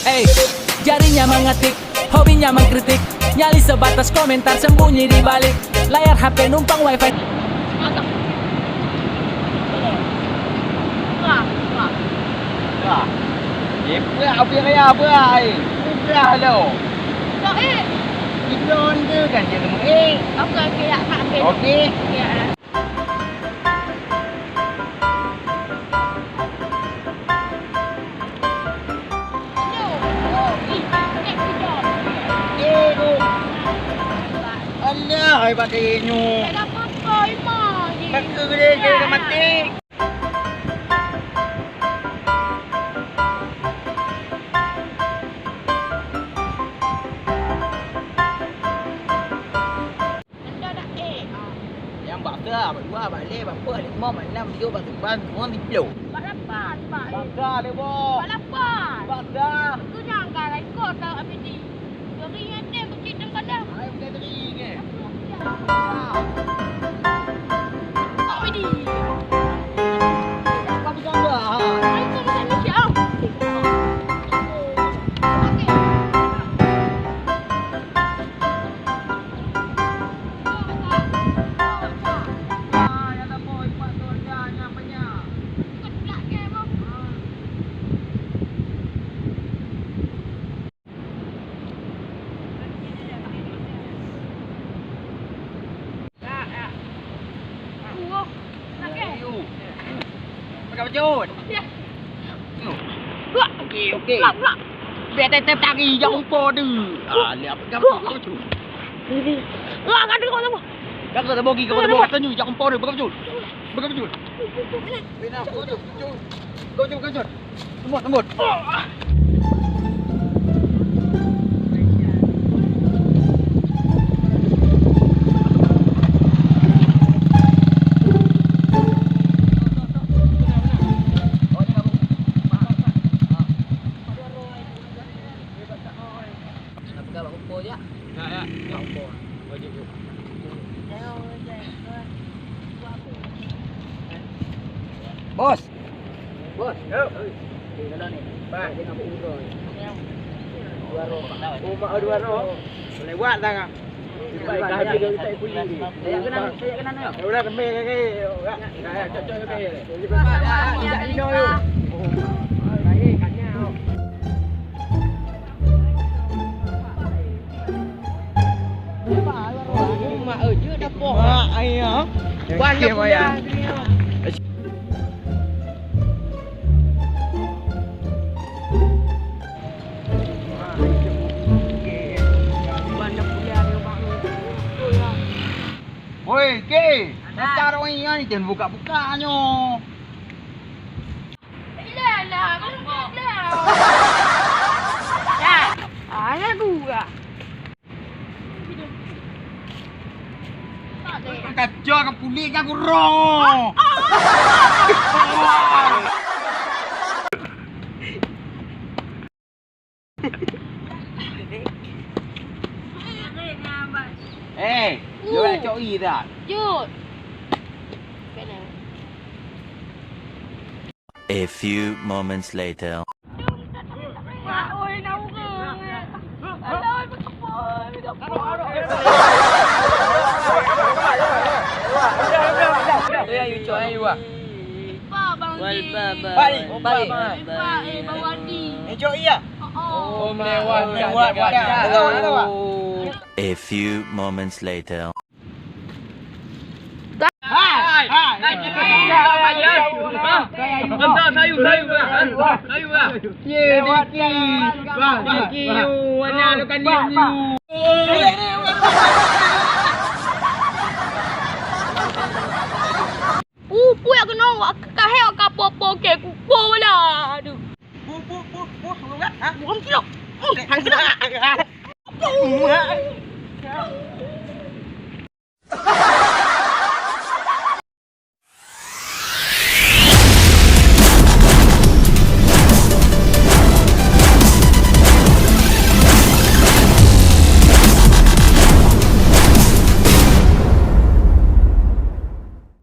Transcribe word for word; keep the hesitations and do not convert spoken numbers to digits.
Eh, jarinya mengetik, hobinya mengkritik, nyali sebatas komentar sembunyi di balik layar H P numpang wifi. Wah, wah. Wah. Eh, peugah, peugah, peugah, eh. Peugah lo. Tok, eh. Di belon tu kan dia temu, eh. Okey, okey, ya, tak, okey. Okey. Okey, ya. Alah, hai pakai nyu. Pakai gede, gede mati. Nyang bak sa, bak dua, bak lhèe, bak peuet, bak limong, bak nam, tujoh, bak seupan, semua siploh. Bak lapan, bak. Bak sa, lé boh. Bak lapan. Bak sa. Keu nyang ka rekod tau, Abidi. Teri nyan deh, keucit dan kadang. Hai, bukan teri ke? Abidi. Apa tu gambar, ha? Hai, kau bukan Malaysia, oh. Okey. Pakai bajut. Okey, okey. Biar tetap tari, jak upo tu. Ah, lihat pakai bajut. Wah, kata kau apa? Kata bogi, kata bogi, kata nyu, jak upo tu, pakai bajut. Pakai bajut. Bina, pakai bajut. Pakai bajut, pakai bajut. Tembus, tembus. Nak peugah bak upo jak. Ya, ya. Bak upo. Wajib tu. Bos. Bos. Yo. Okey, kalau ni. Bah. Dia nak buka. Dua roh. Oh, mak dua roh. Boleh buat tak? Baik, dah ada kita pulih ni. Saya kena, saya kena nak. Ya udah, kembali lagi. Ya, ya, cocok lagi. Pak, Pak, Pak, Pak, Pak, Pak. Mak, eh, je dah poh. Mak, ayah. Ban dah puyah. Ban dah puyah dia, Mak. Woi, Ke. Ada. Macam orang ingat ni, jangan buka-buka nyoh. Ilah, ilah, ilah. Ah, lagu kah? Kaca ka pulik ka gurong. Eh, lu nak cok i tak? Jut. Kena. A few moments later. A few moments later. Hai, hai, hai. Sayur, sayur, sayur, sayur. Ye, Diki. Wah, Diki, warna lu kan ni. Uh, puyak keunoe, wak kahé wak kapo-po kèe kupo bala. Aduh. Pu, pu, pu, pu, ureueng kat, ha? Ureueng kilo. Hmm, hai keunoe.